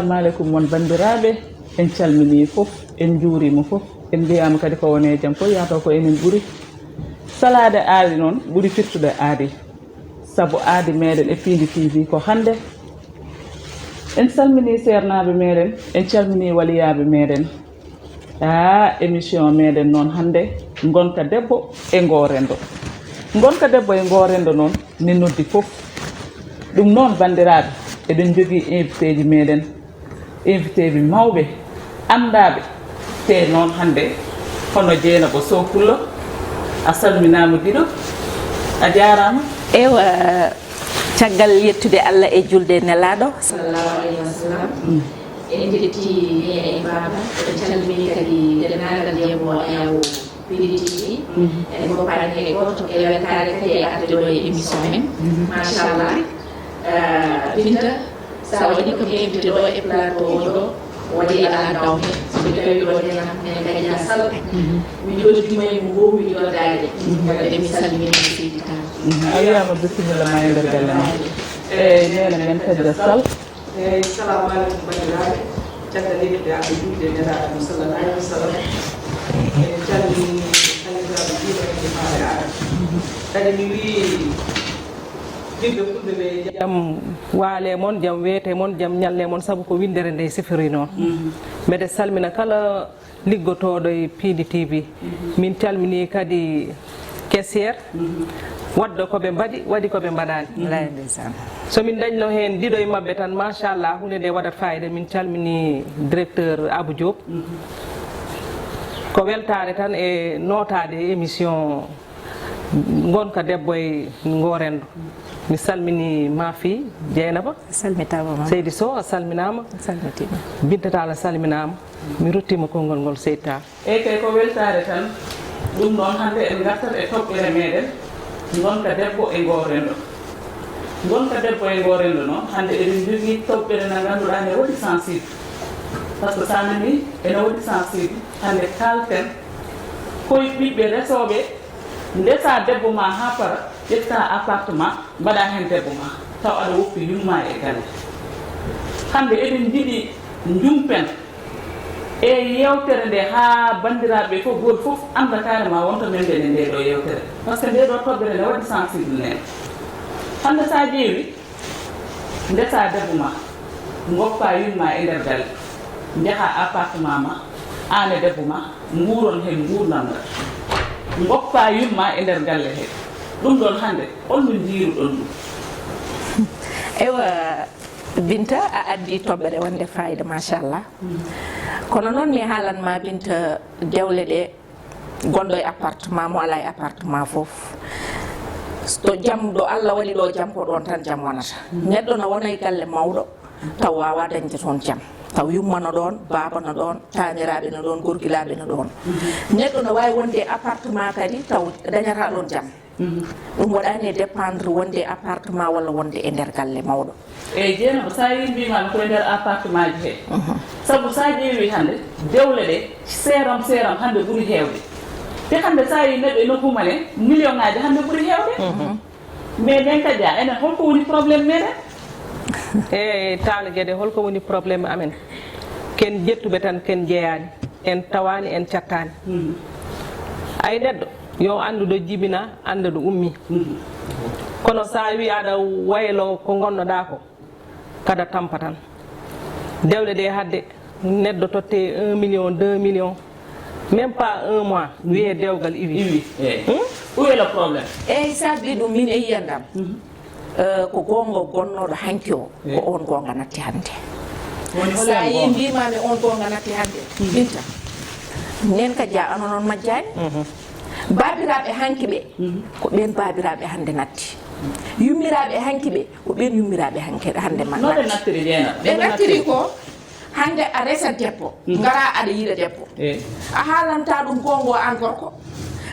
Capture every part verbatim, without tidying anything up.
Assalamu aleykum, mon banndiraaɓe. En calminii fof, en njuuriima fof. En mbiyaama kadi ko woni e jam fof, yahata ko enen ɓuri. Salaade aadi noon ɓuri firtude aadi. Sabu aadi meeɗen e Piindi T V ko hannde. En calminii seernaaɓe meeɗen, en calminii waliyaaɓe meeɗen. Haa émission meeɗen noon hannde, ngonka debbo e ngoo renndo. Ngonka debbo e ngoo renndo noon ne noddi fof. Ɗum noon, banndiraaɓe, eɗen njogii invité ji meeɗen, invité ji mawɓe, anndaaɓe. Te noon hannde, hono Jeynaba Sow Pullo, a salminaama giɗo, a jaaraama. Ewa, caggal yettude Allah e julde nelaaɗo, sallallahu alayhi wa sallam, en njetti neene e baaba, en calmini kadi denndaangal yeeɓoowo e awo Piindi T V. En ngoppaani hay gooto e weltaare kadi e arde ɗo e émission men. Machallah. Eh, Binta, sa waɗi ko invité ɗo e plateau o ɗo, waɗi ala dawde. So mi tawi ɗo nena, nena Gadia Sall. Mi jooɗi juma e mo ngoomi jooɗaade. Wadde mi salmini Seydi Tall. A wiyaama bisimilla ma e nder galle ma. Eyi, neene men Gadia Sall. Eyi, salamu aleykum banndiraaɓe. Caggal yettude Allah, juulde e nelaaɗo mum sallallahu alayhi wa sallam, en calmini hanndiraaɓe diiɗo e jumaaɓe aɗa. Kadi mi wii ɓiɓɓe fulɓe ɓe jam. Jam waale mon, jam weete mon, jam ñalle mon, sabu ko winndere nde sifiri noon. Mbeɗe salmina kala liggotooɗo e Piindi T V. Min calminii kadi caissière, waɗde ko ɓe mbaɗi, waɗi ko ɓe mbaɗaani. Wallaahi ndeysaan. So min ndañno heen ɗiɗo e maɓɓe tan, machallah, huunde nde waɗat fayida. Min calminii directeur Abou Diop. Ko weltaare tan e nootaade e émission ngonka debbo e ngoo renndo. Mi salminii ma fii Jeynaba. A salmitaama, ma. Seydi Sow, a salminaama. A salmitiima. Binta Tall, a salminaama. Mi ruttiima konngol ngol Seydi Tall. Eyi kay, ko weltaare tan. Ɗum noon, hannde en ngartat e toɓɓere meeɗen, ngonka debbo e ngoo renndo. Ngonka debbo e ngoo renndo noon, hannde eɗen njogii toɓɓere nde ngannduɗaa ne waɗi sensible. Par ce que so a nanii ene waɗi sensible, hannde kaalten koye ɓiɓɓe resooɓe, ndesaa debbo ma haa para, ƴettaa appartement, mbaɗaa heen debbo ma, taw aɗa woppi yumma e galle. Hannde eɗen njiɗi njumpen e yeewtere nde haa banndiraaɓe fof, gooto fof annda carrément wonto men ndene ndee ɗoo yeewtere. Par ce que ndee ɗoo toɓɓere ne waɗi sensible nene. Hannde so a ƴeewi, ndesaa debbo ma, ngoppaa yumma e nder galle, njahaa appartement ma, aan e debbo ma, nguuron heen nguurndam ngal. Ngoppaa yumma e nder galle hee. Ɗum ɗoon hannde, hol no njiiruɗon ɗum? Ewa, Binta, a addi toɓɓere wonde fayida, machallah. Kono noon mi haalan ma, Binta, dewle ɗe, gonɗo e appartement, mo alaa e appartement fof, to jam, ɗo Allah waɗi ɗo jam, ko ɗoon tan jam wonata. Neɗɗo na wona e galle mawɗo, taw waawaa dañde toon jam. Taw yumma no ɗoon, baaba no ɗoon, taaniraaɓe no ɗoon, gorgilaaɓe no ɗoon. Neɗɗo no waawi wonde e appartement kadi, taw dañataa ɗoon jam. Ɗum waɗaani e dépendre wonde e appartement walla wonde e nder galle mawɗo. Eyi, Jeynaba, so a yii mbiimaami koye nder appartement ji hee. Sabu so a ƴeewii hannde, dewle ɗe, seeram seeram hannde ɓuri heewde. Te hannde so a yii neɗɗo e nokku mum ne, million ŋaaji hannde ɓuri heewde. Mais nden kadi, a enen, hol ko woni problème meɗen? Eyi, Tall Guédé, hol ko woni problème amen? Ken ƴettuɓe tan, ken jeyaani, en tawaani, en cattaani. Ay neɗɗo, yo anndu ɗo jibinaa, annda ɗo ummii. Kono so a wii aɗa wayloo ko ngonnoɗaa ko, kada tampa tan. Dewle ɗe, hadde neɗɗo totte un million, deux millions, même pas un mois, wiyee dewgal iwi. Iwi, eyi. Hmm? Où est le problème? Eyi, sabi ɗum min e yiyandam. Eh, ko goonga gonnooɗo hanki o, ko on goonga natti hannde. Woni hol So a yii goonga? Mbiimaami on goonga natti hannde, Binta. Nden ka jaa, ano noon majjaani. Baabiraaɓe hanki ɓe, ko ɓeen baabiraaɓe hannde natti. Yummiraaɓe hanki ɓe, ko ɓeen yummiraaɓe hanki, hannde ma No ɓe natti. Nattiri, Jeynaba? Ɓe Ɓe nattiri nattiri. Ko hannde a resa debbo, ngara aɗa yiɗa debbo. Eyi. A haalanta ɗum goonga aan gorko,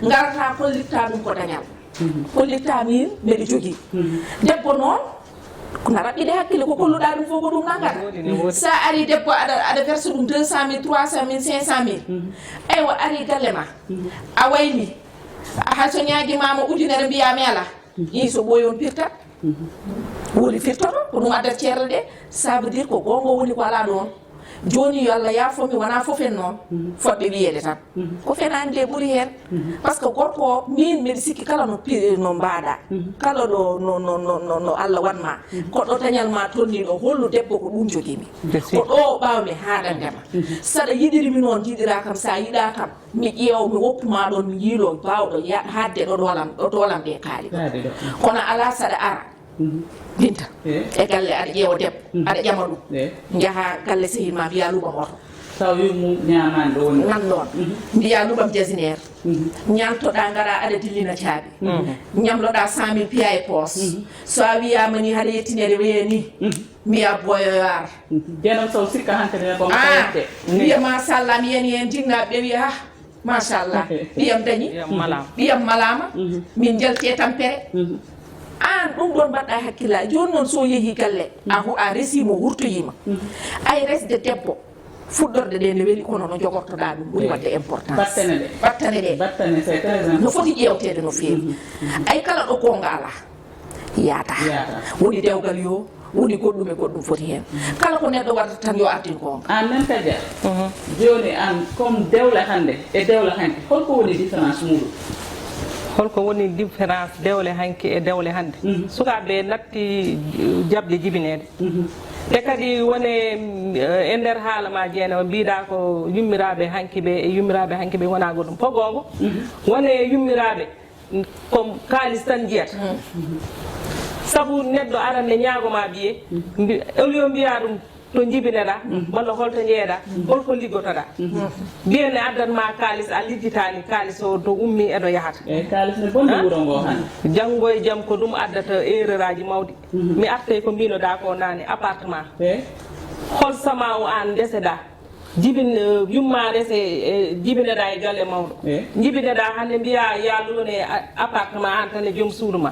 ngarata kollitta ɗum ko dañal. Kollitta min mbeɗa jogii. Debbo noon, ko na raɓɓiɗe hakkille, ko kolluɗaa ɗum fof ko ɗum nanngata. Sa ari debbo aɗa, aɗa verse ɗum deux cent mille, trois cent mille, cinq cent mille. Eywa, ari galle ma. A wayli. Hay so ñaagimaama ujunere mbiyaa mi alaa. Ii so ɓooyi on pirta. Woni firtoto ko ɗum addata ceerle ɗe. Ça veut dire ko goonga woni ko alaa ɗoon. Jooni yo Allah yaafo mi, wonaa fof en noon fotɓe wiyeede tan. Ko fenaande nde ɓuri heen. Parce que gorko o, miin mbiɗa sikki kala no pi- no mbaɗa, kala ɗo no no no no no Allah waɗ ma, ko ɗo tañal ma tolni ɗo, hollu debbo ko ɗum jogii mi. Ko ɗo ɓaaw mi haadande ma. Saɗa yiɗiri mi noon, jiɗira kam, sa yiɗa kam, mi ƴeew, mi woppu ma ɗoon, mi yiilo baawɗo ya- haadde ɗo doolam ɗo doolam ɗe kaali. Kono alaa, saɗa ara Binta, e galle aɗa ƴeewa debbo, aɗa ƴama ɗum. Njaha galle sehil ma, mbiya luɓam oto. Taw yummum ñaamaani ɗo woni. Nan ɗoon. Mbiya luɓam jasineer. Ñaantoɗa, ngara aɗa dillina caabi. Ñamloɗa cent mille piya e poos. So a wiyama ni haɗa yettinede weya ni. Mbiya boyo yo ar. Jeenam Sow sikka hankadi ne ko Ah, mbiya machallah, mi yani hen jinnaɓe ɓe wiya ha. Machallah. Ɓiyam dañi. Ɓiyam malaama. Ɓiyam malaama. Min njalti e tampere. Aan ɗum ɗoon mbaɗɗa e hakkillaaji. Jooni noon so yehi galle, a hu- a resi mo wurtoyima. Ay resde debbo, fuɗɗorde nde ne weli, kono no jogortoɗa ɗum ɓuri waɗde importance. Battane ɗe. Battane ɗe. Battane, c'est très important. No foti ƴeewteede no feewi. Ay kala ɗo goonga alaa, yaata. Yaata. Woni dewgal yo, woni goɗɗum e goɗɗum foti heen. Kala ko neɗɗo waɗata tan yo ardin goonga. Aan nan kadi, jooni aan, comme dewle hannde e dewle hanki, holko woni différence muuɗum? Holko woni différence dewle hanki e dewle hannde? Sukaaɓe natti jaɓde jibineede. Te kadi wone, mm, e nder haala ma, Jeena, mbiɗa ko yummiraaɓe hanki ɓe e yummiraaɓe hanki ɓe wona goɗɗum. Ko goonga. Wone yummiraaɓe, ko kaalis tan njiyata. Sabu neɗɗo aran ne ñaago ma ɓiye, mbi- au lieu mbiya ɗum to njibinɗa, walla holto njeeyɗa, holko liggotoɗa. Mbiyen ne addan ma kaalis, a lijjitaani kaalis o to ummi e ɗo yahata. Eyi, kaalis ne bonde wuro ngo hannde. Janngo e jam ko ɗum addata erreur aji mawɗi. Mi artay ko mbinoɗa ko naane, appartement. Hol sama o aan ndeseɗa? Jibin, eh, yumma rese, eh, jibineɗa e galle mawɗo. Jibineɗa hannde mbiya ya luune a- appartement, aan tan e joom suudu ma.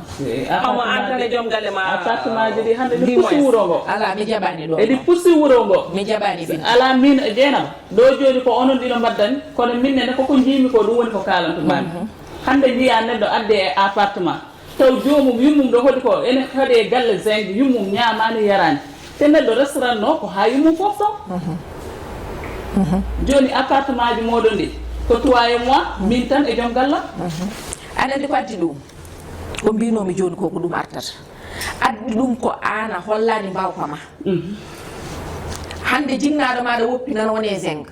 Omo aan tan e joom galle ma. Appartement ji ɗi hannde ne pusi wuro ngo. Ala, mi jaɓani ɗo. Eɗi pusi wuro ngo. Mi jaɓani ɗum. Ala min e Jeynaba. Ɗo jooni ko onon ɗiɗo mbaddani, kono min nene koko njiimi ko ɗum woni ko kaalantu mami. Hannde njiya neɗɗo adde e appartement. Taw joomum, yummum ɗo hoɗi ko ene hoɗi e galle zinc, yummum ñaamaani yaraani. Te neɗɗo restaurant no ko haa yummum fof ɗo. Jooni appartement ji mooɗon ɗi ko trois mois, min tan e joom galla. Aɗa anndi ko addi ɗum? Ko mbinomi jooni ko, ko ɗum artata. Addi ɗum ko aan a hollaani mbawka ma. Hannde jinnaaɗo maaɗa woppi nan woni e zinc.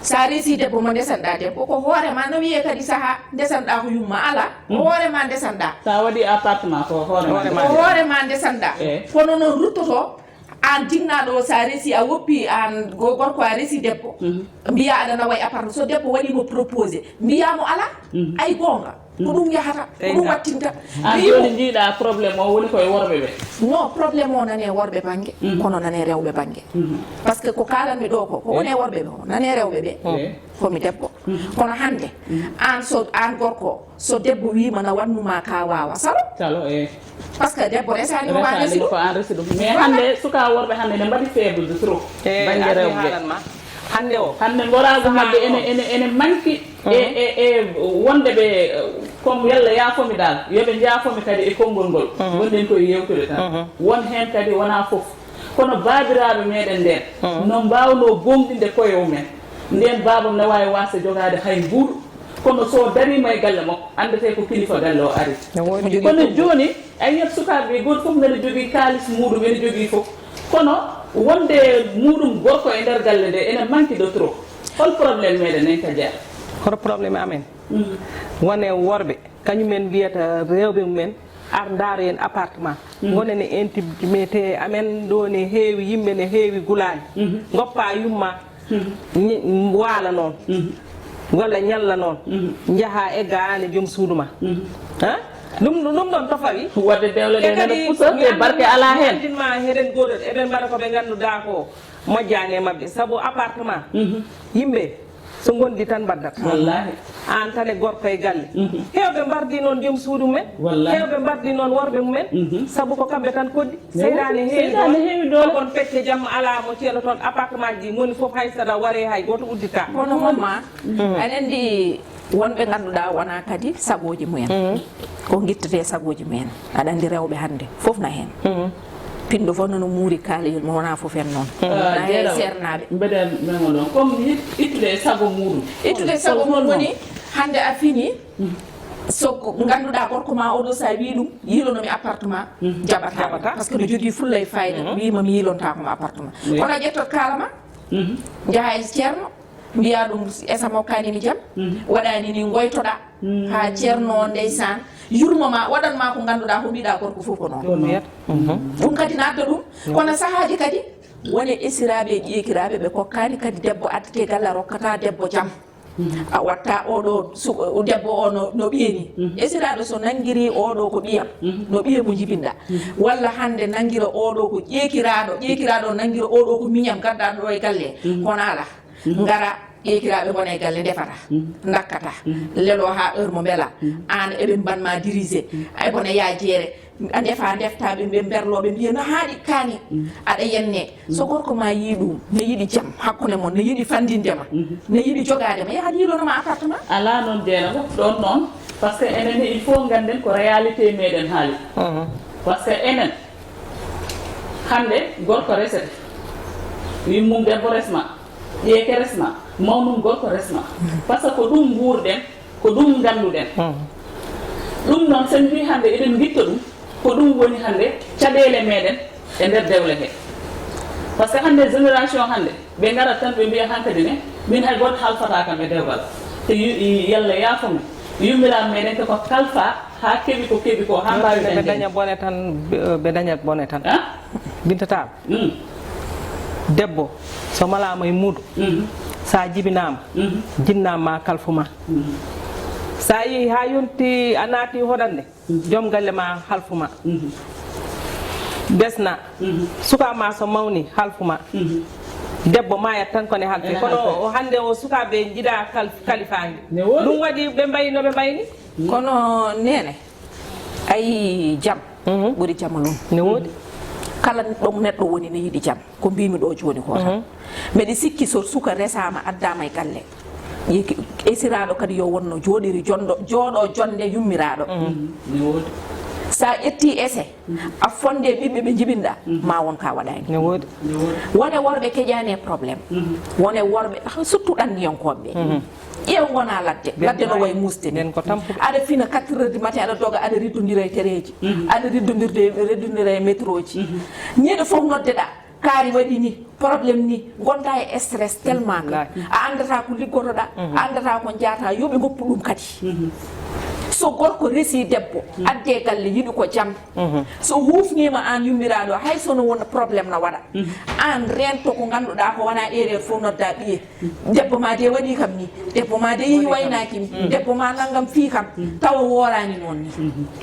Sa resi debbo mo ndesanɗa debbo, ko hoore ma, no wiyee kadi saha ndesanɗa ko yumma, ala, ko hoore ma ndesanɗa. Sa waɗi appartement ko hoore ma. Ko hoore ma ndesanɗa. Kono noon ruttoto, aan jinnaaɗo o, sa resi a woppi aan go- gorko a resi debbo. Mbiya aɗa nawa e appartement. So debbo waɗi mo proposé, mbiya mo ala, ay goonga. Ko ɗum yahata, ko ɗum wattinta. Aan jooni njiiɗa problème o woni koye worɓe ɓe? Non, problème o nane worɓe bannge, kono nane rewɓe bannge. Parce que ko kaalanmi ɗo ko, ko woni e worɓe ɓe, ko nane rewɓe ɓe. Ko mi debbo. Kono hannde, aan so, aan gorko, so debbo wiima na wannuma ka waawa salo. Salo, eh. Parce que debbo resaani mo, ma resi ɗum. Ko aan resi ɗum. Mais hannde, suka worɓe hannde ne mbaɗi faible de trop. Bannge rewɓe. Hannde o. Hannde ngoraagu maɓɓe ene, ene, ene manki e, e, e wonde ɓe, comme yalla yaafomi dal, yo ɓe njaafomi kadi e konngol ngol. Ngonɗen koye yewtude tan. Won heen kadi wonaa fof. Kono baabiraaɓe meɗen nden, no mbaawno gooŋɗinde koye mumen. Nden baabam ne waawi waasde jogaade hay mbuuɗu. Kono so o dariima e galle makko, anndete ko kilifa galle o ari. Kono jooni, a yiyat sukaaɓe ɓe, gooto fof nana jogii kaalis muuɗum, ene jogii fof. Kono wonde muuɗum gorko e nder galle nde ene manki de trop. Hol problème meɗen en ka jeyaa? Hoto problème amen? Wone worɓe, kañumen mbiyata rewɓe mumen, ar ndaaro en appartement. Ngonen e intimité amen, ɗo ne heewi yimɓe, ne heewi gulaali. Ngoppa yumma, ñi- waala noon. Walla ñalla noon. Njaha egga aan e joom suudu ma. Ha? Ɗum, ɗum ɗon to fawi. Wadde dewle ɗe nana pusa, te barke alaa heen. Anndin ma heɗen gooto, eɓen mbaɗa ko ɓe ngannduɗaa ko moƴƴaani e maɓɓe. Sabu appartement, yimɓe so ngondi tan mbaddata. Wallaahi. Aan tan e gorko e galle. Heewɓe mbardi noon joom suudu mumen. Wallaahi. Heewɓe mbardi noon worɓe mumen. Sabu ko kamɓe tan koɗi. Seyɗaane heewi doole. Seyɗaane heewi doole. Ko on pecce jamma alaa mo ceelo toon, appartement ji moni fof hay saɗa waree hay gooto uddita. Kono homma, aɗa anndi Wonɓe ngannduɗaa wonaa kadi sagooji mumen. Ko ngittete sagooji mumen. Aɗa anndi rewɓe hannde fof na heen. Pinɗo fof nono muuri kaaliyel mo wonaa fof en noon. Na heen seernaaɓe. Mbeɗen mengo noon. Comme it-, ittude e sago muɗum. Ittude e sago mum woni hannde a fini. So ko ngannduɗaa gorko ma oɗo, so a wii ɗum, yiilono mi appartement, jaɓataa ɗum. Jaɓataa. Parce que no jogii fulla e fayda, wiima mi yiilontaako mo appartement. Kono a ƴettat kaala ma, njaha e ceerno, mbiya ɗum, esa mo kaani mi jam, waɗani ni ngoytoɗaa, haa ceerno o ndeysaan, yurmo ma, waɗan ma ko ngannduɗaa ko mbiɗa gorko fof ko noon. Ɗum kadi na adda ɗum, kono sahaaji kadi, wone esiraaɓe e ƴeekiraaɓe ɓe kokkaani kadi debbo addete galle a rokkata debbo jam. A watta oɗo su-, debbo o no, no ɓiye ni. Esiraaɗo so nanngiri oɗo ko ɓiyam, no ɓiye mo jibinɗa. Walla hannde nanngira oɗo ko ƴeekiraaɗo, ƴeekiraaɗo nanngira oɗo ko miñam gaddaɗo ɗo e galle. Kono ala. Ngara ƴeekiraaɓe ngona e galle ndefata, ndakkata, lelo haa heure mo mbela. Aan eɓe mbanma diriger. Ay bone yaa jeere. A ndefa, ndefta ɓe, ɓe mberlo, ɓe mbiya no haaɗi kaani, aɗa yenne. So gorko ma yii ɗum, ne yiɗi jam hakkunde mon, ne yiɗi fanndinde ma, ne yiɗi jogaade ma, yaha yiilono ma appartement. Alaa noon, Dieynaba, ɗoon noon, parce que enen ne, il faut ngannden ko réalité meɗen haali. Parce que enen, hannde gorko resete, yummum debbo resma, ƴeeke resma, mawnum gorko resma. Parce que ko ɗum nguurɗen, ko ɗum ngannduɗen. Ɗum noon, so en mbii hannde eɗen ngitta ɗum, ko ɗum woni hannde caɗeele meɗen e nder dewle he. Parce que hannde génération hannde, ɓe ngarat tan ɓe mbiya hankadi ne, min hay gooto halfataa kam e dewgal. Te yu-, yalla yaafo mi, yummiraaɓe meɗen ko kalfa haa keɓi ko keɓi ko, haa mbaawi ɓe dañde. Daña bone tan, ɓe daña bone tan. Ah? Binta Tall. Debbo, so malaama e muudo, sa jibinaama, jinnaama ma kalfu ma. Sa yehi haa yonti, a naati hoɗande, joom galle ma halfu ma. Desna, suka ma so mawni, halfu ma. Debbo maayat tan ko ne halfe. Ene kono halfe. O hannde o sukaaɓe njiɗa kal-, kalifaani. Ne woodi. Ɗum waɗi ɓe mbayi no ɓe mbayni. Kono neene, ayi jam ɓuri jamalum. Ne woodi. Kala ɗo neɗɗo woni ne yiɗi jam. Ko mbimi ɗo jooni ko tan. Mbeɗa sikki so suka resaama, addaama e galle. Yeki-, esiraaɗo kadi yo wonno jooɗiri jonɗo, jooɗo jonde yummiraaɗo. Ne woodi. Sa ƴetti ese, a fonde ɓiɓɓe ɓe njibinɗa, ma won ka waɗani. Ne woodi. Wone worɓe keƴani e problème. Wone worɓe, surtout ɗanniyankooɓe ɓe. Ƴeew ngona ladde. Ladde no wayi musde ni. Nden ko tampude. Aɗa fina quatre heures du matin, aɗa doga, aɗa riddondira e tereji. Aɗa riddondirde, riddondira e métroji. Ñande fof noddeɗa, kaari waɗi ni, problème ni, gonda e stress tellement que a andata ko liggotoɗa, a andata ko jaata, yo ɓe ngoppu ɗum kadi. So gorko resi debbo, adde galle, yiɗi ko jam. So hufnima an yummiraɗo, hay sono won problème na waɗa. An rento ko ganduɗa ko wona erreur fof nodda ɓiye. Debbo ma de waɗi kam ni, debbo ma de yehi waynaki mi, debbo ma nangam fii kam, tawa worani noon ni.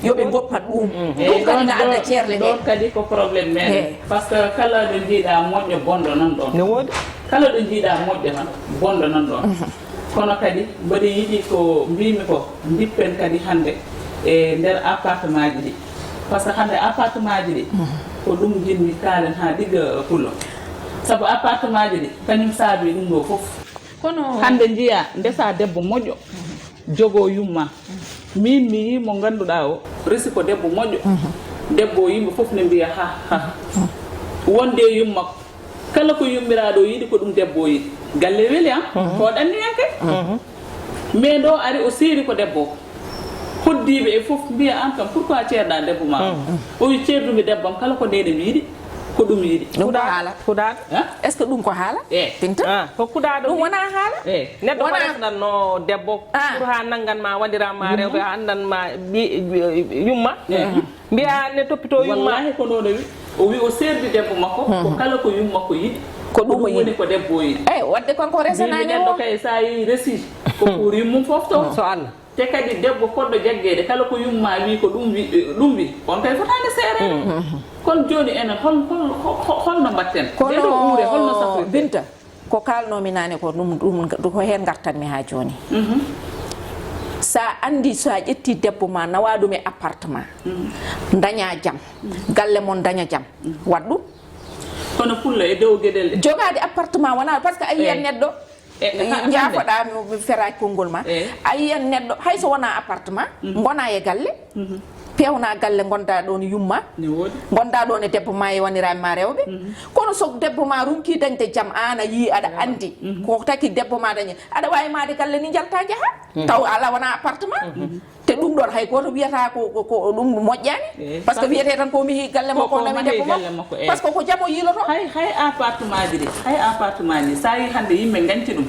Yo ɓe goppat ɗum. Ɗum kadi na adda ceerle ɗe. Ɗon kadi ko problème men. Par ce que kala ɗo jiiɗa moƴƴo bonɗo nan ɗon. Ne woodi. Kala ɗo jiiɗa moƴƴo tan bonɗo nan ɗon. Kono kadi mboɗo yiɗi ko mbimi ko, dippen kadi hannde e nder appartement ji ɗi. Par ce que hannde appartement ji ɗi, ko ɗum jinmi kaalen haa ɗigga pullo. Sabu appartement ji ɗi, kañum saabi ɗum ɗo fof. Kono hannde njiya ndesa debbo moƴƴo, jogo yumma. Min mi yi mo ngannduɗaa o, resi ko debbo moƴƴo. Debbo o yimɓe fof ne mbiya ha, ha. Wonde e yumma, kala ko yummiraaɗo o yiɗi ko ɗum debbo o yiɗi. Galle weli am, ko ɗanniyanke. Mais ɗo ari o seeri ko debbo o. Hoddiiɓe e fof mbiya an kam, pourquoi ceerɗa debbo ma? O wi ceerdumi debbo am, kala ko nene mi yiɗi, ko ɗum yiɗi. Ɗum ko haala. Huɗaaɗo. Hein? Est Ce que ɗum ko haala? Eh. Pinta? Ah, ko kuɗaaɗo. Ɗum wona haala? Eh. Neɗɗo ko resnatno debbo pour ha nanngan ma, waɗiran ma rewɓe, anndan ma ɓi-, yumma. Eh. Mbiya ne toppito yumma. Wallahi ko noon o wi. O wi o seerdi debbo makko, ko kala ko yumma ko yiɗi. Ko ɗum o yiɗi. Woni ko debbo o yiɗi. Eyi, wadde kanko o resanaani o. Neɗɗo kay sa yi resi, ko pour yummum fof to. So Allah. Te kadi debbo koɗɗo jaggeede, kala ko yumma wi ko ɗum wi, ɗum wi, on kay fotaani seereede. Kono jooni enen hol, hol, hol, holno mbatten? Kono nde ɗo uure, holno safrirten? Binta, ko kaalnomi naane ko ɗum, ɗum, ɗum ko heen ngartanmi haa jooni. Sa anndi, sa ƴetti debbo ma, nawa ɗum e appartement, daña jam, galle mon daña jam, waɗ ɗum. Kono pullo e dow geɗel ɗe. Jogaade appartement wona, par ce que a yiyat neɗɗo, E, e, ha, hannde. Njaafoɗaa, mi, mi feraaki konngol ma. E. A yiyan neɗɗo, hay so wonaa appartement, Mhm. ngonaa e galle, Mhm. peewnaa galle, ngondaa ɗoon yumma, Ne woodi. ngondaa ɗoon e debbo ma e woniraaɓe ma rewɓe. Mhm. Kono so debbo ma runkii dañde jam, aan a yii, aɗa Awa. anndi, Mhm. ko taki debbo ma dañi, aɗa waawi maayde galle ni, njaltaa njahaa. Mhm. Taw alaa, wonaa appartement. Mhm. Te ɗum ɗoon hay gooto wiyata ko, ko, ko ɗum moƴƴaani. Eh, parce que wiyetee tan ko mi galle makko, ko nawi debbo makko. Parce que ko jam o yiiloto. Hay, hay appartement ji ɗi, hay appartement ji, so a yii hannde yimɓe ngañti ɗum,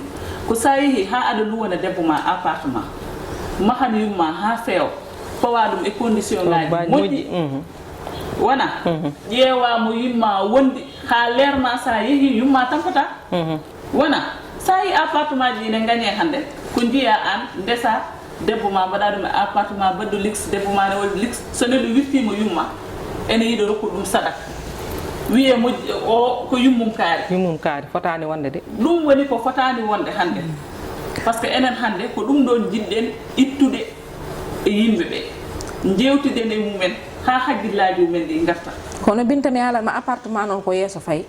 ko so a yehii haa aɗa luwana debbo ma appartement, mahan yumma haa feewa, pawa ɗum e condition ngaji moƴƴi. Mhm. Wona, Mhm. ƴeewa mo yumma wondi, haa leer ma, so a yehii yumma tampata. Mhm. Wona, so a yii appartement ji ine ngañee hannde, ko njiya aan ndesa debbo ma, mbaɗa ɗum e appartement, mbaɗɗo luxe, debbo ma ne waɗi luxe, so neɗɗo wirtiima yumma, ene yiɗa rokkude ɗum sadak. Wiyee mo o ko yummum kaari. Yummum kaari, fotaani wonde de. Ɗum woni ko fotaani wonde hannde. Parce que enen hannde ko ɗum ɗoon njiɗɗen ittude e yimɓe ɓe. Njeewtiden e mumen haa hakkillaaji mumen ɗi ngarta. Kono Binta, mi haalan ma, appartement noon ko yeeso fayi.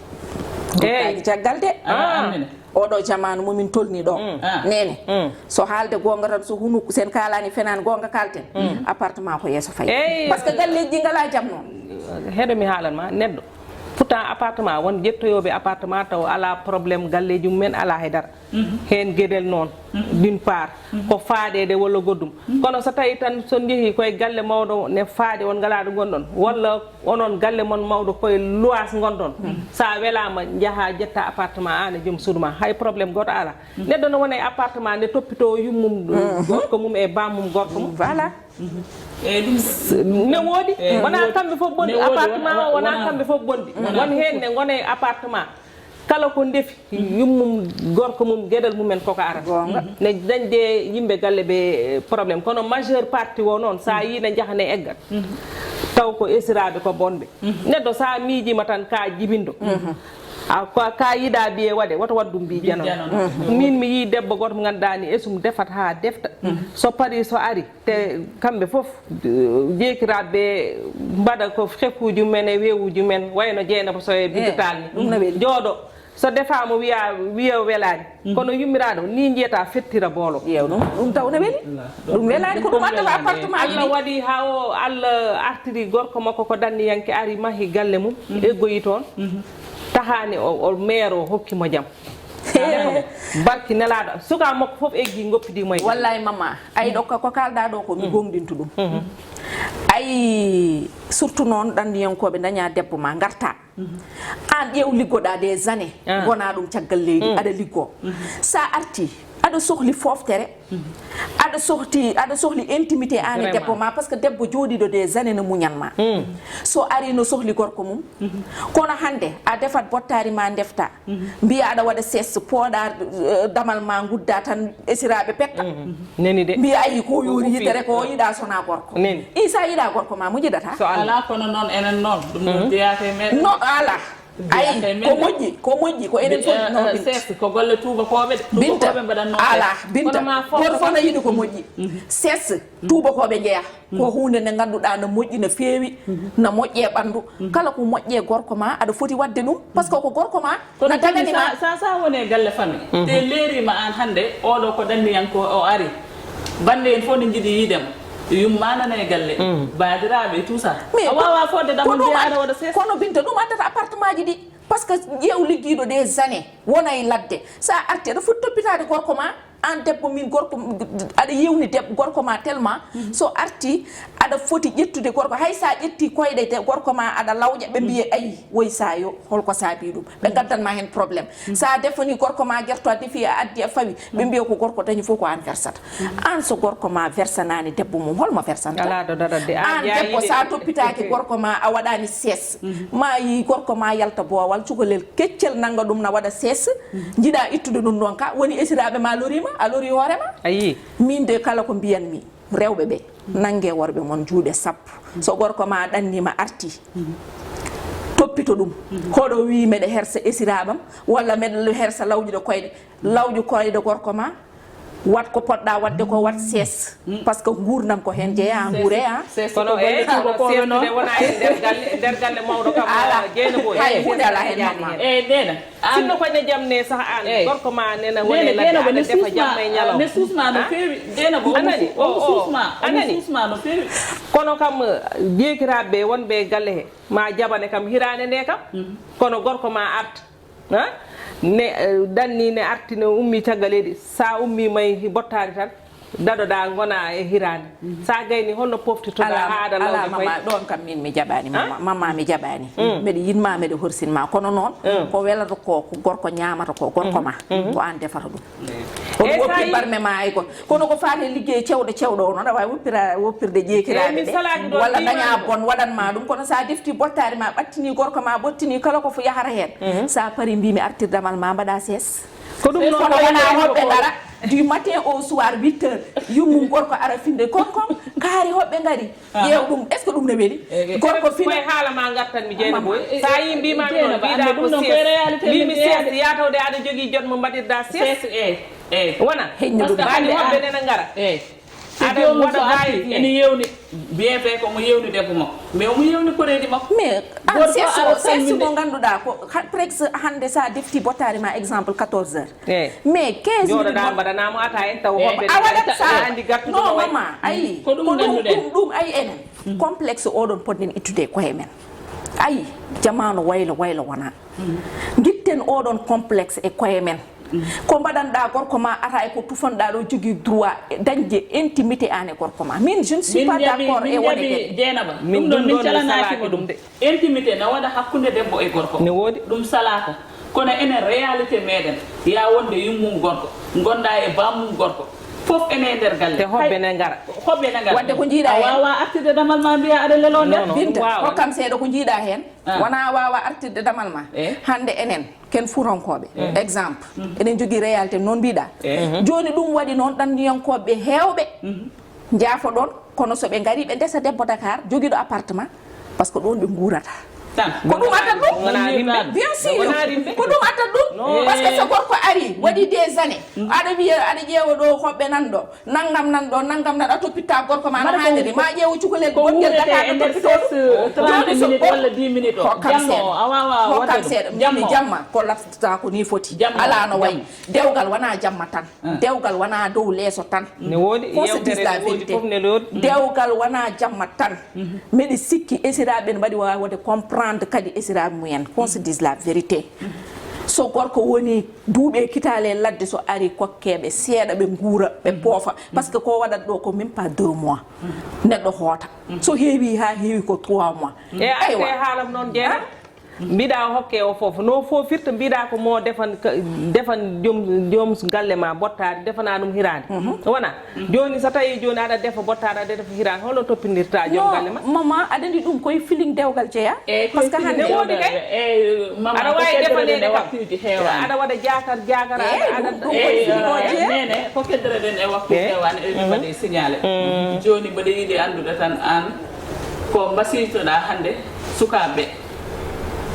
Eey. Guddaaji caggal de. Ah. Oɗo jamaanu mo min tolni ɗo. Mm. Ah. Neene. Mm. So haalde goonga tan, so hunu, sen kaalani fenaani, goonga kaalten. Mm. Appartement ko yeeso fayi. Eey. Parce que galleeji ɗi ngalaa jam noon. Heɗo mi haalan ma, neɗɗo. Pourtant appartement, won ƴettoyooɓe appartement taw alaa problème, galleeji mumen alaa hay dara. Mhm. Heen geɗel noon, Mhm. d'une part, Mhm. ko faaɗeede walla goɗɗum. Mhm. Kono so tawi tan so on njehii koye galle mawɗo ne faaɗi, on ngalaa ɗo ngonɗon, walla onon galle mon mawɗo koye luwaas ngonɗon, Mhm. so a welaama njahaa ƴetta appartement aan e joom suudu ma, hay problème gooto alaa. Mhm. Neɗɗo no wona e appartement ne toppitoo yummum Mhm. gorko mum e bammum gorko mum. Voilà. Mhm. Eyi, ɗum ne woodi, Eyi, wonaa woodi. kamɓe fof bonɗi. Ne woodi, Appartement wona, o wonaa wona. kamɓe fof bonɗi. Wonaa Won fof heen fof. ne ngona e appartement. Kala ko ndefi, yummum gorko mum, geɗal mumen koko arata. Goonga. Ne dañde yimɓe galle ɓe, eh, problème. Kono majeure partie o noon, so a yii ne njaha ne eggat. Taw ko esiraaɓe ko bonɓe. Neɗɗo so a miijiima tan ka jibinɗo. A, ko ka yiɗa mbiye waɗe, woto waɗ ɗum mbi jano. Mbi jano. Min mi yii debbo gooto mo ngannduɗaa ni esum defat haa defta. So parii so ari, te kamɓe fof, eh, jeekiraaɓe ɓe mbaɗa ko xefuuji mumen e weewuuji mumen, wayno Jeynaba Sow e Binta Taal ni. Ɗum no weli. Jooɗo, so defaama wiya, wiya welaani. Kono yummiraaɗo, ni njiyata fettira boolo. Ƴeew ɗum, ɗum taw no weli. Ɗum welaani, ko ɗum addata appartement ji Allah ɗi. Waɗi haa o, Allah artiri gorko makko ko danniyanke, ari mahi galle mum, eggoyi toon. Tahaani o, o meero, o hokki mo jam. Barki nelaaɗo, suka makko fof eggi, ngoppidi mo e. Wallaay, mama, ay ɗo ko, ko kaalɗaa ɗo ko, mi goongɗintu ɗum. Ay, surtout noon, ɗanniyankooɓe daña debbo ma, ngarta. Aan ƴeew liggoɗaa des années, Ah. ngonaa ɗum caggal leydi, Mm. aɗa liggoo. Sa arti, aɗa sohli fooftere, aɗa sohti, aɗa sohli intimité aan e Vraiment. debbo ma, parce que debbo jooɗiiɗo des années no muñan ma. Mm. So ari no sohli gorko mum, kono hannde a defat bottaari ma ndefta, mbiya aɗa waɗa ses, pooɗa, eh, damal ma, ngudda tan esiraaɓe petta. Neni de. Mbiya ayi ko yoori yitere ko o yiɗa sona gorko. Neni. Isa yiɗa gorko ma mo jiɗata. So Allah. Ala kono noon enen noon. Ɗum ɗon jeyaaka e meɗen. No ala. Ay, ko moƴƴi, ko moƴƴi, ko enen fof no Binta. Ses, ko golle tuubakooɓe de. Binta, tuubakooɓe mbaɗatnoo ala, ses. Binta. Kono ma fof gooto fof no yiɗi ko moƴƴi. Ses, tuubakooɓe njeya. Ko huunde nde ngannduɗaa no moƴƴi, no feewi, no moƴƴi e ɓanndu. Kala ko moƴƴi e gorko ma, aɗa foti waɗde ɗum, parce que ko gorko ma, kono na dagani ma. Sa, sa, sa woni e galle famille, te leeriima aan hannde, oɗo ko danniyanko, o ari. Bannde en fof ne njiɗi yiide mo. Yumma nana e galle. Baadiraaɓe et tout ça. Mais a waawaa fodde ɗamal mbiya aɗa waɗa ses. Kono Binta, ɗum addata appartement ji ɗi. Parce que ƴeew liggiiɗo des années, wona e ladde. Sa arti, aɗa foti toppitaade gorko ma. Aan debbo, min gorko, aɗa yewni deb-, gorko ma tellement, so arti, aɗa foti ƴettude gorko. Hay sa ƴetti koyɗe de gorko ma, aɗa lawƴa, ɓe mbiye, "Ayi, woy sa yo, holko saabi ɗum?" Ɓe ngaddan ma heen problème. Sa defani gorko ma gerto, a defi, a addi, a fawi, ɓe mbiya ko gorko dañi fof ko aan versata. Aan so gorko ma versanaani debbo mum, holmo versanta? Alaa ɗo daɗat de. Aan debbo, sa toppitaaki gorko ma, a waɗaani ses. Ma yi gorko ma yalta boowal, cukalel keccel nannga ɗum na waɗa ses. Njiɗa ittude ɗum ɗon ka, woni esiraaɓe ma loriima, a lorii hoore ma. A yii. Min de kala ko mbiyanmi rewɓe ɓe, nannge worɓe mon juuɗe sappo. So gorko ma ɗannima arti, toppito ɗum. Hoɗo wii meɗe hersa esiraaɓam, walla meɗe hersa lawƴude koyɗe. Lawƴu koyɗe gorko ma, Wat ko poɗɗa waɗde ko, wat ses. Parce que nguurndam ko heen jeyaa, nguure a. Kono e kono seftude wona e nder galle, nder galle mawɗo kam. Ala jeene boy. Hay huunde ala heen, mamma. Eyi, nena. Sinno ko ne jam ne sah an gorko ma nena wone ladde aɗa defa jamma e ñalawma. Ne suusma no feewi. Nena bo omo suusma, omo suusma no feewi. Kono kam, jeekiraaɓe wonɓe e galle he ma jabane kam hiraande nde kam. Kono gorko ma arta, ha? Ne, eh, danni ne arti, ne ummi caggal leydi. Sa ummi may bottaari tan, daɗoɗa gona e hiraande. Sa gayni holno poftitoɗa? Ala, ha aɗa ala, lawde koye? Mama, ɗon kam min mi jaɓani, mama. Mama, mi jaɓani. Mbeɗa yinma, mbeɗa horsinma. Kono noon, ko welata ko, ko gorko ñaamata ko, gorko ma. Ko an defata ɗum. On woppi barme ma ay ko. Kono ko faati e liggey cewɗo, cewɗo o noon, aɗa waawi woppira-, woppirde jeekiraaɓe ɓe. Walla daña bon waɗan ma ɗum. Kono sa defti bottaari ma, ɓattini gorko ma, ɓottini kala ko fo yahata heen. Sa pari mbimi artir damal ma, mbaɗa ses. Ko ɗum noon. Kono wona hoɓɓe ngara du matin au soir, huit heures, yummum gorko ara finde kon kon, kaari hoɓɓe ngari. Ƴeew ɗum, est-ce que ɗum ne weli? Gorko fina. Koye haala ma ngartan mi, Jeynaba. Sa yi mbima mi noon, mbiɗa ko ses. Mbimi ses, yatawde aɗa jogii jot mo mbaɗirɗa ses. Wona? Heññu ɗum. Mbaɗi hoɓɓe nena ngara. Aɗa waɗa vaye vient. Ene yewni, bien vrai ko omo yewni debbo makko, mais omo yewni koreeji makko. Mais an ses o, ses mo ngannduɗaa ko ha-, presque hannde sa defti bottaari ma exemple quatorze heures. Mais quinze minutes. Jooɗoɗa mbaɗanamo ataaya en taw hoɓɓe. A waɗat sa andi gartuɗo. Non, mama, ayi. Ko ɗum ɗum, ɗum, ayi enen. Complexe oɗon poɗɗen ittude e koye men. Ayi, jamaanu waylo, waylo wona. Gitten oɗon complexe e koye men. Ko mbaɗanɗa gorko ma, ata e ko tufanɗa ɗo, jogii droit e dañde intimité an e gorko ma. Min, je ne suis pas d'accord e wone geɗe. Jeynaba, min ɗum ɗon min calanaaki mo ɗum de. Intimité na waɗa hakkunde debbo e gorko. Ne woodi. Ɗum salaa ko. Kono enen réalité meɗen, ya wonde yummum gorko, gonda e bammum gorko, fof ene e nder galle. Te hoɓɓe ne ngara. Hoɓɓe ne ngara. Wadde ko jiiɗa heen. A wawa artirde damal ma mbiya aɗa lelo nder. Non, non, Binta, ɗum wawa. Hokkam seeɗa ko jiiɗa heen. Wona a wawa artirde damal ma. Hannde enen, ken Fuutankooɓe. Exemple. Eɗen jogii réalité noon mbiɗa. Jooni ɗum waɗi noon ɗanniyankooɓe heewɓe. Njaafo ɗon, kono so ɓe ngari ɓe ndesa debbo Dakar, jogiiɗo appartement, parce que ɗon ɓe nguurata. Ko ɗum addat ɗum? Bien sûr. Ko ɗum addat ɗum? Parce que so gorko ari, waɗi des années, aɗa wiya, aɗa ƴeewa ɗo hoɓɓe nan ɗo, nanngam nan ɗo, nanngam nan, a toppitta gorko ma no haaniri, ma ƴeewa cukalel bonngel Dakar, a toppito ɗum. Jooni so gorko, hokkam seeɗa, hokkam seeɗa, mbimi jamma, ko laftata ko ni foti. Alaa no wayi. Dewgal wona jamma tan. Dewgal wona dow leeso tan. Ne woodi. Qu'on se dise la vérité. Dewgal wona jamma tan. Mbeɗa sikki esiraaɓe ɓe mbaɗi waawde comprendre kadi esiraaɓe mumen. Qu'on se dise la vérité. So gorko woni duuɓi e kitaale e ladde, so ari kokkeeɓe seeɗa ɓe nguura, ɓe poofa. Parce que ko waɗat ɗo ko même pas deux mois. Neɗɗo hoota. So heewi haa heewi ko trois mois. E arte haalam noon jeeɗa. Mbiɗa hokke o fof. No fof firta mbiɗa ko mo defan ka-, defan joom, joom galle ma bottaari, defana ɗum hiraande. Wona? Jooni so tawi jooni aɗa defa bottaari, aɗa defa hiraande, holno toppindirta joom galle ma? Mama, aɗa andi ɗum koye feeling dewgal jeeya. Parce que hannde ne woodi kay. Aɗa waawi defaneede kam. Aɗa waɗa jakar, jakar, aɗa, aɗa. Ɗum koye feeling o jeeya. Nene, ko keddoreɗen e waktu heewani, eɗen mbaɗi signalé. Jooni mbaɗa yiɗi anndude tan aan ko mbasiytoɗa hannde sukaaɓe.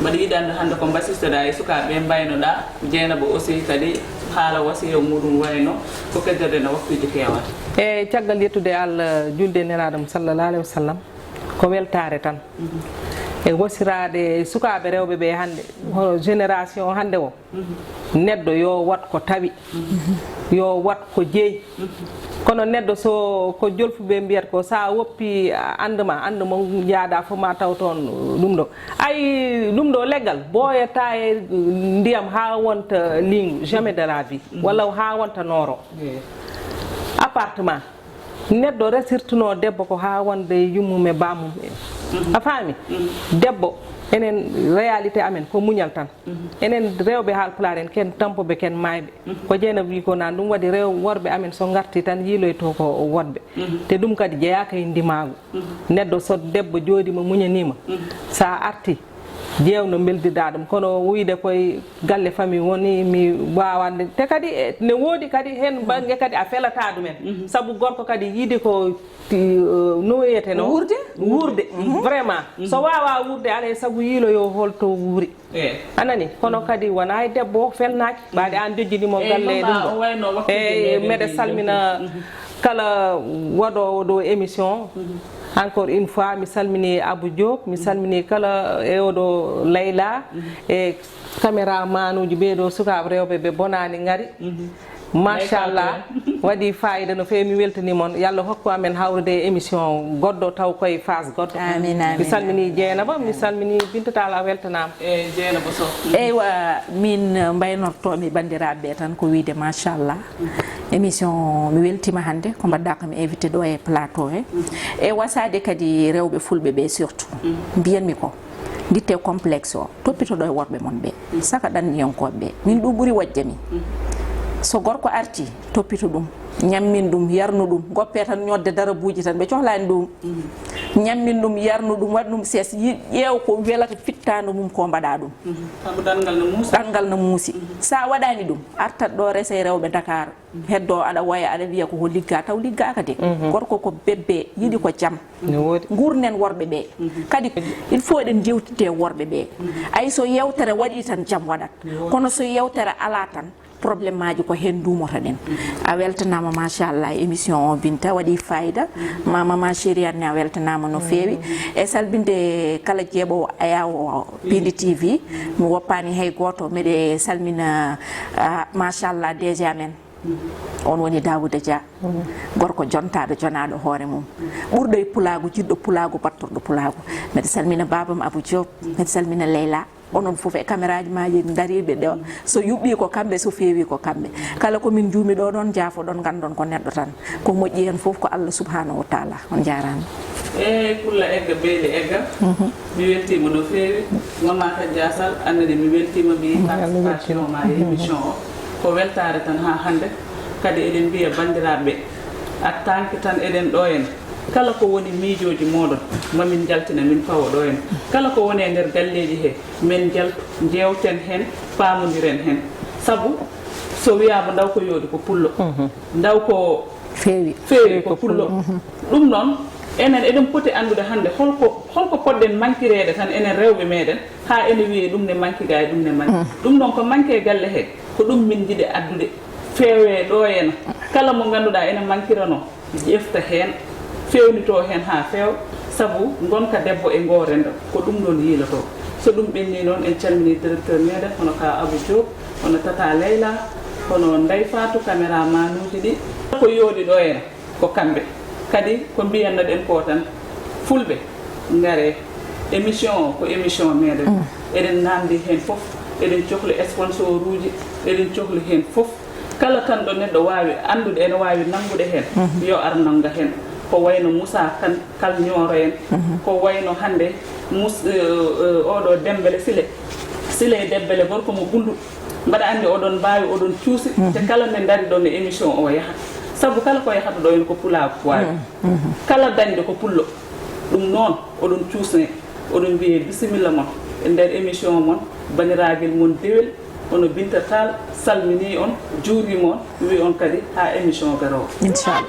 Mbaɗa yiɗande hannde ko mbasistoɗa e sukaaɓe, mbaynoɗa Jeynaba aussi kadi haala wasiya muɗum wayno ko keddoɗen e waktuuji keewata. E caggal yettude Allah, julde e Nelaaɗo mum sallallahu alayhi wa sallam, ko weltaare tan. E wasiraade sukaaɓe rewɓe ɓe hannde, hono génération hannde o, neɗɗo yo wat ko tawi, yo wat ko jeyi. Kono neɗɗo so ko jolfuɓe mbiyata ko, sa woppi, a, anndu ma, anndu mo njaaɗa fof ma taw toon ɗum ɗo. Ay, ɗum ɗo leggal, booyata e ndiyam haa wonta liingu, jamais de la vie. Walla haa wonta nooro. Appartement. Neɗɗo resirtuno debbo ko haa wonde yummum e bammum en. A faami? Debbo, enen réalité amen ko muñal tan. Enen rewɓe Haalpulaar en, ken tampuɓe, ken maayɓe. Ko Jeynaba wi ko naan, ɗum waɗi rew-, worɓe amen so ngarti tan yiiloyto ko woɗɓe. Te ɗum kadi jeyaaka e ndimaagu. Neɗɗo so debbo jooɗiima muñaniima, sa arti, Jeewno mbeldidaa ɗum, kono wuyde koye galle famille woni, mi waawande. Te kadi, e, ne woodi kadi heen bannge kadi a felataa ɗumen. Sabu gorko kadi yiɗi ko ti, eh, no wiyeteno? Wuurde? Wuurde. Vraiment. So waawaa wuurde, alaa e sago yiiloyoo hol to wuuri. A nani? Kono kadi wonaa e debbo felnaaki. Ɓaade aan jojjini mo galle ɗum ɗo. Eyi, meɗe salmina kala waɗoowo ɗo émission. Encore une fois, mi salmini Abou Diop, mi salmini kala e oɗo Layla, e caméra manuuji ɓee ɗo sukaaɓe rewɓe ɓe bonaani ngari. Machallah, waɗi fayida no feewi, mi weltanii mon. Yalla hokku amen hawrude e émission goɗɗo taw koye phase goɗɗo. Amin, amin. Mi salmini Jeynaba, mi salmini Binta Tall, a weltanaama. Eyi, Jeynaba Sow. Eywa, min mbaynortoomi banndiraaɓe ɓe tan ko wiyde machallah. Émission, mi weltiima hannde ko mbaɗɗa kam invité ɗo e plateau he. E wasaade kadi rewɓe fulɓe ɓe surtout. Mbiyanmi ko, nditte complexe o, toppitoɗo e worɓe mon ɓe, saka ɗanniyankooɓe ɓe. Min ɗum ɓuri wojde mi. So gorko arti, toppito ɗum, ñammin ɗum, yarnu ɗum, goppe tan ñodde darabuuji tan, ɓe cohlaani ɗum. Ñammin ɗum, yarnu ɗum, waɗ ɗum ses, yi-, ƴeew ko welata fittaandu mum ko mbaɗa ɗum. Sabu ɗanngal no muusi. Ɗanngal no muusi. Sa waɗaani ɗum, artat ɗo rese rewɓe Dakar. Heddo aɗa waya, aɗa wiya ko, ko ligga, taw liggaaka de. Gorko ko bébé, yiɗi ko jam. No woodi. Nguurnen worɓe ɓe. Kadi, il faut eɗen jewtide e worɓe ɓe. Ay, so yewtere waɗi tan, jam waɗat. Kono so yewtere alaa tan, problème maaji ko heen nduumotoɗen. A weltanaama, machallah, émission o, Binta, waɗi fayida. Mama ma chérie Anne, a weltanaama no feewi. E salminde kala jeeɓoowo Ayawo Pindi T V, mi woppaani hay gooto. Miɗe salmina, ah, machallah, D G amen. On woni Daouda Dia, gorko jontaaɗo, jonaaɗo hoore mum. Ɓurɗo e pulaagu, jiɗɗo pulaagu, battorɗo pulaagu. Mbeɗa salmina baabam Abou Diop, mbeɗa salmina Leyla. Onon fof e caméraji maaji dariiɓe ɗo. So yuɓɓi ko kamɓe, so feewi ko kamɓe. Kala ko min njuumi ɗo ɗon, jaafoɗon, nganndon ko neɗɗo tan. Ko moƴƴi heen fof ko Allah subhanahu wa taala. On njaaraama. Eey, Kulla Egga, Beeli Egga. Mi weltiima no feewi. Mamata Diasal, annani mi weltiima, mi yii participation ma e émission o. Ko weltaare tan haa hannde. Kadi eɗen mbiya banndiraaɓe ɓe, attanki tan eɗen ɗo en. Kala ko woni miijooji mooɗon, ma min njaltina, min pawa ɗo en. Kala ko woni e nder galleeji he, min njaltu, njeewten heen, paamondiren heen. Sabu so wiyaama ndaw ko yooɗi ko pullo. Ndaw ko feewi, feewi ko pullo. Ɗum noon, enen eɗen poti anndude hannde holko, holko potɗen mankireede tan enen rewɓe meɗen, haa ene wiyee ɗum ne manki, gaa e ɗum ne manki. Ɗum noon ko manki e galle he, ko ɗum min njiɗi addude, feewee ɗo ena. Kala mo ngannduɗaa ene mankiranoo, ƴefta heen, feewnitoo heen haa feewa, sabu ngonka debbo e ngoo renndo, ko ɗum ɗoon yiilotoo. So ɗum ɓennii noon, en calminii directeur meɗen, hono ka Abou Diop, hono Tata Leyla, hono Ndeye Fatou, caméra manuuji ɗi. Ko yooɗi ɗo en, ko kamɓe. Kadi ko mbiyanno-ɗen ko tan, Fulɓe, ngaree. Émission o ko émission meɗen. Eɗen naamndi heen fof, eɗen cohli sponsor uji, eɗen cohli heen fof. Kala tan ɗo neɗɗo waawi anndude, ene waawi nanngude heen, yo ar nannga heen. Ko wayno Moussa Kane, Kal Ñooro en, ko wayno hannde Mus-, eh, eh, oɗo Dembele Sile. Sile Dembele, gorko mo Ɓullu. Mbaɗa anndi oɗon mbaawi, oɗon cuusi, te kala nde ndari ɗon e émission o yahat. Sabu kala ko yahata ɗo en ko pulaagu waawi. Kala dañde ko pullo. Ɗum noon, oɗon cuusne, oɗon mbiyee bisimilla mon e nder émission mon, baniraagel mon Dewel, hono Binta Tall, salminii on, juuriima on, wi on kadi haa émission garoowo. Inchallah.